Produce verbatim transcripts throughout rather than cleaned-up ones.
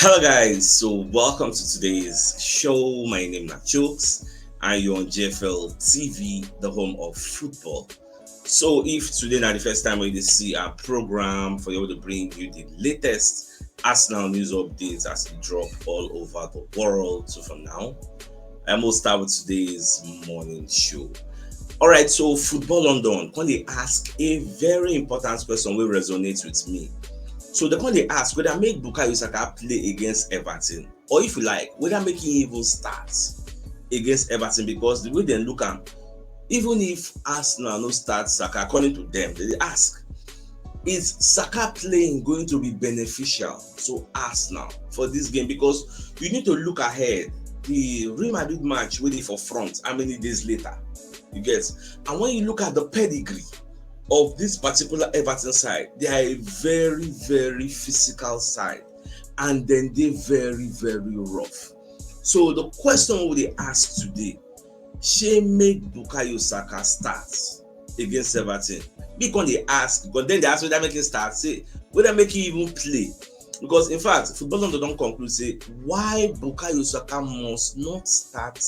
Hello, guys. So, welcome to today's show. My name is Chooks, and you're on J F L T V, the home of football. So, if today na the first time you see our program, for you to bring you the latest Arsenal news updates as they drop all over the world. So, for now, I will start with today's morning show. All right, so Football London, can they ask a very important question will resonate with me? So they can they ask whether make Bukayo Saka play against Everton, or if you like, whether make he even start against Everton, because the way they look at, even if Arsenal no start Saka, according to them, they ask, is Saka playing going to be beneficial to Arsenal for this game? Because you need to look ahead. The Real Madrid match waiting for front how many days later, you get? And when you look at the pedigree of this particular Everton side, they are a very, very physical side, and then they very, very rough. So the question we dey ask today, shey make Bukayo Saka start against Everton? Because they ask, because then they ask whether make him start, say whether make him even play. Because in fact, Football London don conclude say why Bukayo Saka must not start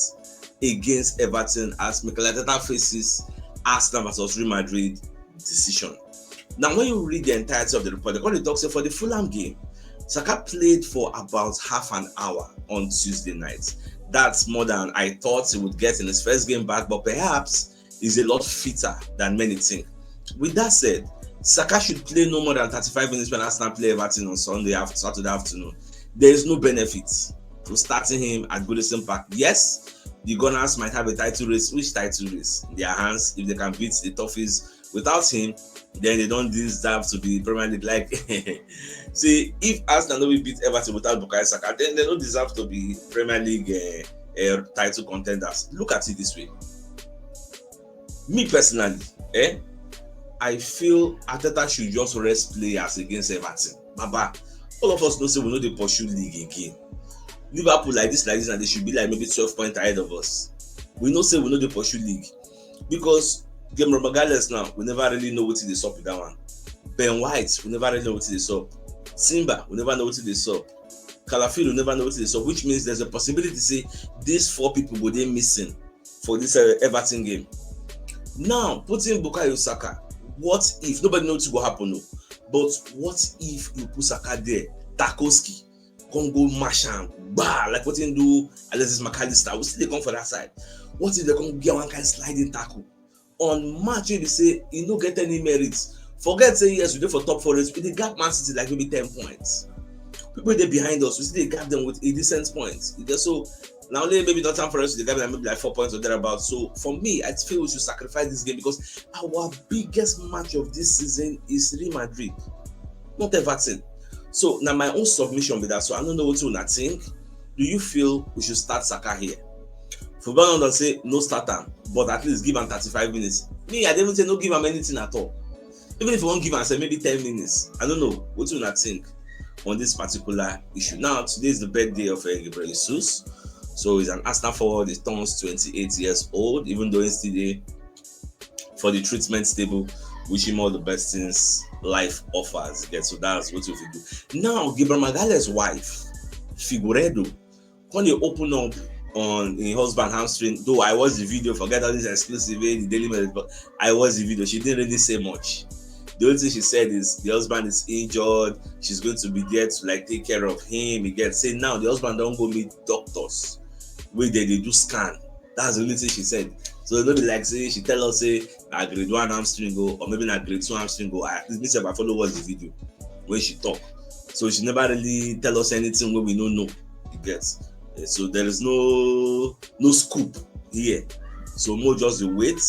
against Everton as Mikel Arteta faces Arsenal versus Real Madrid decision. Now, when you read the entirety of the report, they call it talk say for the Fulham game, Saka played for about half an hour on Tuesday night. That's more than I thought he would get in his first game back, but perhaps he's a lot fitter than many think. With that said, Saka should play no more than thirty-five minutes when Arsenal play Everton on Sunday after Saturday afternoon. There is no benefit to starting him at Goodison Park. Yes, the Gunners might have a title race. Which title race? In their hands. If they can beat the Toffees without him, then they don't deserve to be Premier League. Like, see, if Arsenal no will beat Everton without Bukayo Saka, then they don't deserve to be Premier League uh, uh, title contenders. Look at it this way. Me personally, eh, I feel Arteta should just rest players against Everton. Baba, all of us know say we no dey pursue league again. Liverpool like this, like this, and they should be like maybe twelve points ahead of us. We know say we no dey pursue league because Gabriel Magalhaes now, we never really know wetin dey sup with that one. Ben White, we never really know wetin dey sup. Timber, we never know wetin dey sup. Calafield, we never know wetin dey sup, which means there's a possibility say these four people go dey missing for this uh, Everton game. Now, putting Bukayo Saka, what if, nobody knows what will happen, no? But what if you put Saka there, Tarkowski, come go mash am, bah, like what he do Alexis Mac Allister, we still dey come for that side. What if they come get one kind sliding tackle on match wey be say e no get any merit? Forget say yes, we dey for top four race, we dey gap Man City like maybe ten points. People dey behind us, we still dey gap them with a decent point. You get? So na only maybe Nottingham Forest dey gap them maybe like four points or thereabouts. So for me, I feel we should sacrifice this game because our biggest match of this season is Real Madrid, not Everton. So na my own submission be that. So I don't know what una think. Do you feel we should start Saka here? Football London say no start am, but at least give am thirty-five minutes. Me, I don't even say no give am anything at all. Even if you wan give am, say maybe ten minutes. I don't know. What do you think on this particular issue? Now, today is the birthday of uh, Gabriel Jesus. So he's an Arsenal forward. He turns twenty-eight years old, even though he's still there for the treatment table. Wish him all the best things life offers. Get? So that's what we do. Now, Gabriel Magalhaes' wife, Figueiredo, when they open up on his husband hamstring, though I watched the video, forget all this exclusive in the Daily Mail, but I watched the video. She didn't really say much. The only thing she said is the husband is injured. She's going to be there to like take care of him. You get? Say now the husband don't go meet doctors where they, they do scan. That's the only thing she said. So e no be like say she tell us say na grade one hamstring o, or maybe na grade two hamstring o. At least me sef I follow watch the video when she talk. So she never really tell us anything wey we no know. You get? Eh, so there is no no scoop here. So mo just dey wait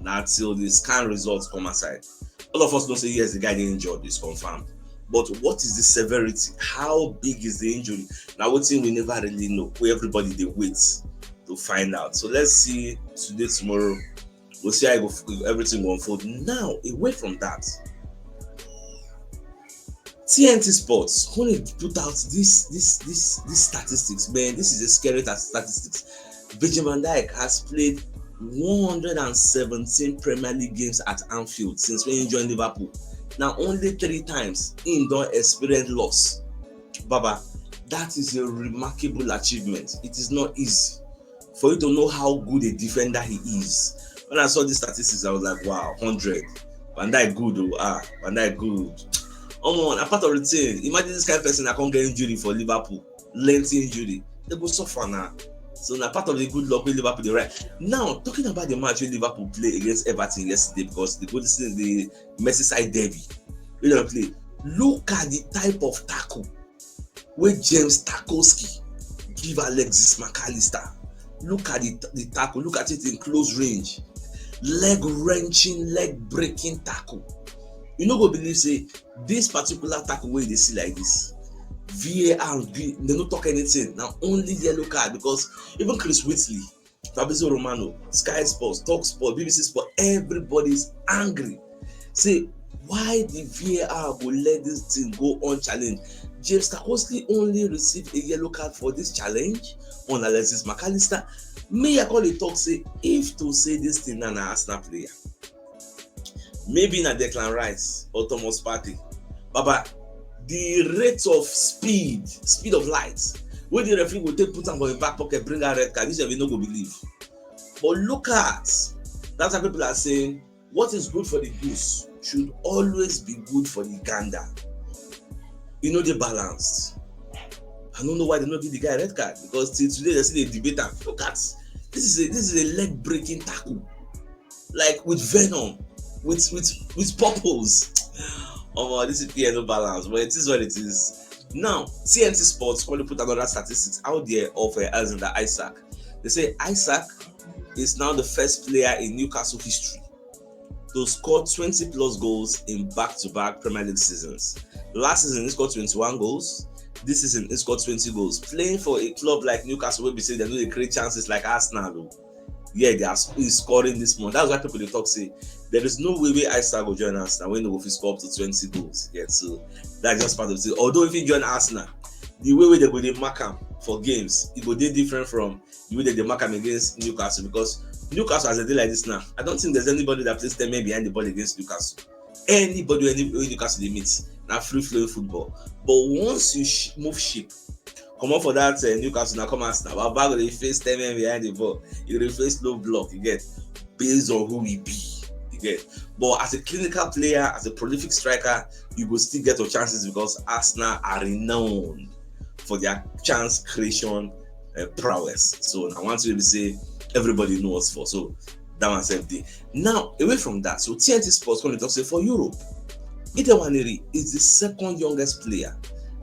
na till the scan results come aside. All of us know say yes, the guy dey injured, it's confirmed. But what is the severity? How big is the injury? Na wetin we never really know. We everybody dey wait to find out. So let's see today, tomorrow. We'll see how e go, everything go unfold. Now, away from that, T N T Sports only put out this this this this statistics, man. This is a scary stat- statistics. Virgil van Dijk has played one hundred and seventeen Premier League games at Anfield since when he joined Liverpool. Now, only three times he don experience loss. Baba, That is a remarkable achievement. It is not easy for you to know how good a defender he is. When I saw these statistics, I was like, wow, hundred. Van Dijk good, oh, ah, Van Dijk good. Omo, na part of the thing. Imagine this kind of person that can't get injury for Liverpool, lengthy injury. They go suffer now. So na part of the good luck wey Liverpool dey ride. Now, talking about the match wey Liverpool play against Everton yesterday, because the Golden the Merseyside derby wey dem play, look at the type of tackle wey James Tarkowski give Alexis Mac Allister. Look at the, the tackle, look at it in close range. Leg wrenching, leg breaking tackle. You no go believe say this particular tackle wey you dey see like this, V A R, they no talk anything. Na only yellow card, because even Chris Whitley, Fabrizio Romano, Sky Sports, Talk Sport, B B C Sport, everybody's angry. Say, why the V A R go let this thing go unchallenged? James Tarkowski only received a yellow card for this challenge on Alexis Mac Allister. Me, I call it talk say, if to say this thing na na Arsenal player, maybe na Declan Rice or Thomas Partey. Baba, the rate of speed, speed of light, wey the referee go take put am for him back pocket, bring out red card, this one we no go believe. But look at, that's how people are saying, what is good for the goose should always be good for the gander. You know, they balanced. I don't know why they no give the guy red card, because till today they still dey debate am. Look at this is a this is a leg breaking tackle, like, with venom, with with with purpose. Oh, this is P N O balance, but it is what it is. Now, T N T Sports come put another statistics out there of uh, Alexander Isak. They say Isak is now the first player in Newcastle history to score twenty plus goals in back-to-back Premier League seasons. Last season, he scored twenty-one goals. This season, he scored twenty goals. Playing for a club like Newcastle, where we say they no dey create chances like Arsenal, oh. Yeah, they are sc- he's scoring this month. That's why people dey talk say there is no way wey Isak go join Arsenal when he go fit score up to twenty goals. Yeah, so that's just part of it. Although if he join Arsenal, the way wey they go dey mark am for games, it go dey different from the way that they mark am against Newcastle, because Newcastle, as they dey like this now, I don't think there's anybody that plays ten men behind the ball against Newcastle. Anybody, any any Newcastle they meet, na free flowing football. But once you sh- move ship, come up for that uh, Newcastle, now come Arsenal. Our bag dey face ten men behind the ball. You dey face low block, you get, based on who we be, you get. But as a clinical player, as a prolific striker, you go still get your chances because Arsenal are renowned for their chance creation uh, prowess. So now once we say everybody knows for, so that one sef dey. Now, away from that, so T N T Sports come dey talk say for Europe, Ita Nwaneri is the second youngest player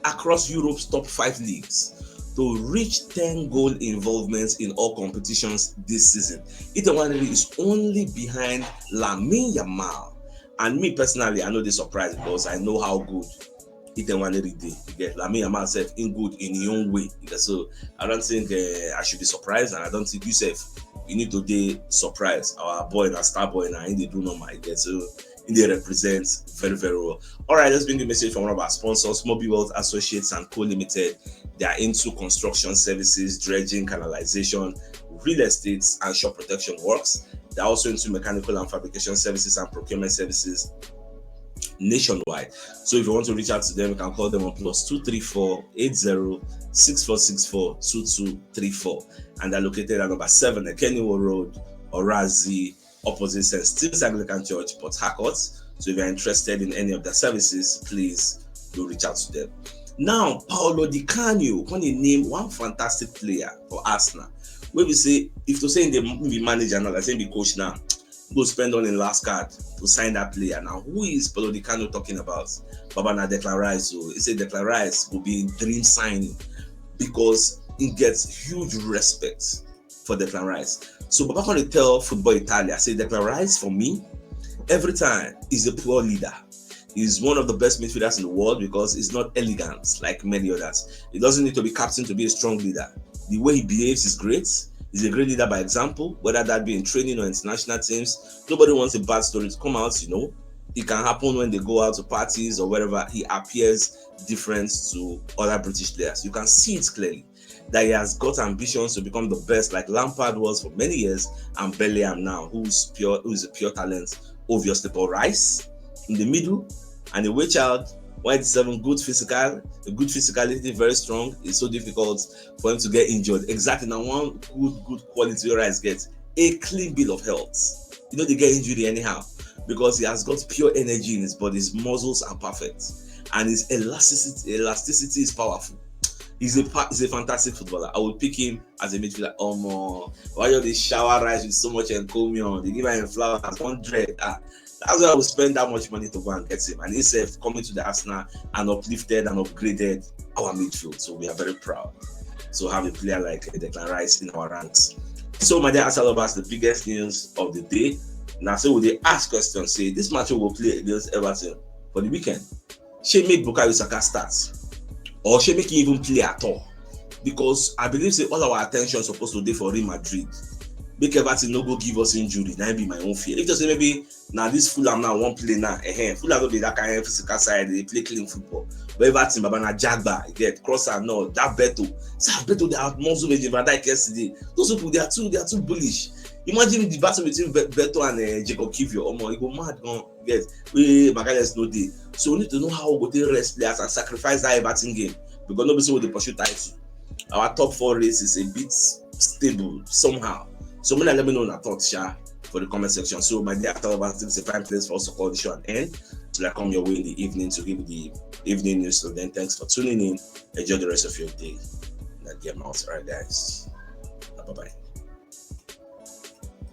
across Europe's top five leagues to reach ten goal involvements in all competitions this season. Ita Nwaneri is only behind Lamine Yamal. And me personally, I no dey surprised because I know how good Ita Nwaneri dey. You get, Lamine Yamal sef, he good in his own way. You get, so I don't think uh, I should be surprised, and I don't think you sef, you need to dey surprised. Our boy na star boy na, he dey do normal. You get, so he dey represent very, very well. All right, let's bring the message from one of our sponsors, Mobi Wealth Associates and Co Limited. They are into construction services, dredging, canalization, real estate, and shore protection works. They're also into mechanical and fabrication services and procurement services nationwide. So if you want to reach out to them, you can call them on plus two three four eight zero six four six four two two three four. And they're located at number seven Ekeniwo Road, Orazi, opposite Saint Stephen's Anglican Church, Port Harcourt. So if you're interested in any of their services, please do reach out to them. Now, Paolo Di Canio, when he named one fantastic player for Arsenal, where we say, if to say in the movie manager now, like say be coach now, go spend on the last card to sign that player. Now, who is Paolo Di Canio talking about? Baba na Declan Rice. So he said Declan Rice will be in dream signing because he gets huge respect for Declan Rice. So Baba can tell Football Italia, say Declan Rice for me, every time is a poor leader. He's one of the best midfielders in the world because he's not elegant like many others. He doesn't need to be captain to be a strong leader. The way he behaves is great. He's a great leader by example, whether that be in training or international teams. Nobody wants a bad story to come out, you know. It can happen when they go out to parties or wherever. He appears different to other British players. You can see it clearly that he has got ambitions to become the best like Lampard was for many years and Bellingham now, who's pure, who is a pure talent, obviously. But Rice in the middle and the way child, One eighty-seven, good physical, a good physicality, very strong. It's so difficult for him to get injured. Exactly, now one good, good quality Rice gets, a clean bill of health. You know, they get injury anyhow because he has got pure energy in his body. His muscles are perfect, and his elasticity, elasticity is powerful. He's a, he's a fantastic footballer. I would pick him as a midfielder. Um, uh, why you the shower Rice with so much encomium? They give him flowers, hundred. Ah, that's why I would spend that much money to go and get him. And instead of coming to the Arsenal and uplifted and upgraded our midfield. So we are very proud to have a player like Declan Rice in our ranks. So, my dear Arsenal lovers, the biggest news of the day. Now, so they ask questions, say this match will play against Everton for the weekend. Shey make Bukayo Saka start, or shey make he even play at all? Because I believe say all our attention supposed to be for Real Madrid. Make Everton no go give us injury. That be my own fear. If you say maybe now this Fulham now won't play now, eh, Fulham will be that kind of physical side. They play clean football. But Everton, Baba na Jagba, you get cross and no that Beto. See how Beto they outmuscle Virgil van Dijk yesterday. Those people they are too they are too bullish. Imagine the battle between Beto and uh, Jacob Kivior. Omo, you go mad, gone. Yes, we Magalhaes no dey. So we need to know how we go take rest players and sacrifice that Everton game because nobody say we dey pursue title. Our top four race is a bit stable somehow. So when I let me know your thoughts, sha, for the comment section. So my dear, after about this is a fine place for us to call the show an end. So I come your way in the evening to give you the evening news. So then thanks for tuning in. Enjoy the rest of your day. That game out, all right, guys. Bye bye.